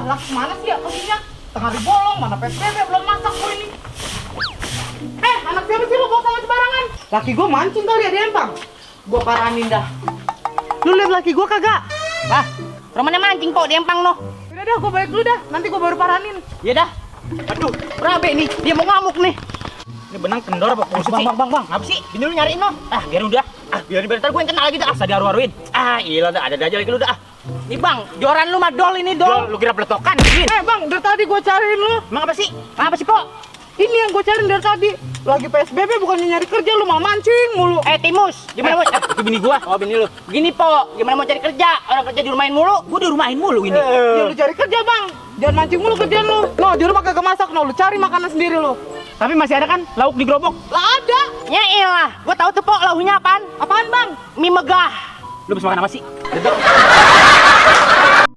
laki mana sih ya posisinya? Tengah dibolong, mana PSBB belum masak gue ini. Anak siapa sih lu bawa sama sembarangan? Laki gue mancing kali ya di empang. Gue paranin dah. Lu lihat laki gue kagak? Wah, romannya mancing kok di empang no. Udah dah, gue balik dulu dah. Nanti gue baru paranin. Ya dah. Aduh, berabe nih, dia mau ngamuk nih. Ini benang kendor apa kusut sih? Bang, apa sih? Bini lu nyariin no. Biar udah. Biar ntar gue yang kena lagi dah. Asa diaru-aruin. Iya dah, ada aja lagi lu dah. Nih bang, joran lu mah dol ini dol. Lu kira peletokan, Gin? Bang, dari tadi gue cariin lu. Emang apa sih? Apa sih, Pok? Ini yang gue cariin dari tadi. Lagi PSBB bukannya nyari kerja, lu malah mancing mulu. Timus, gimana mau? Itu bini gua. Oh, bini lu. Gini, Pok, gimana mau cari kerja? Orang kerja di rumahin mulu. Gua di rumahin mulu ini. Ya lu cari kerja bang. Jangan mancing mulu kerjaan lu. No, di rumah kagak masak, no. Lu cari makanan sendiri lu. Tapi masih ada kan lauk di gerobak? Lah ada. Ya elah, gua tahu tuh, Pok, launya apaan? Apaan bang? Mie megah. Lu bisa makan apa sih?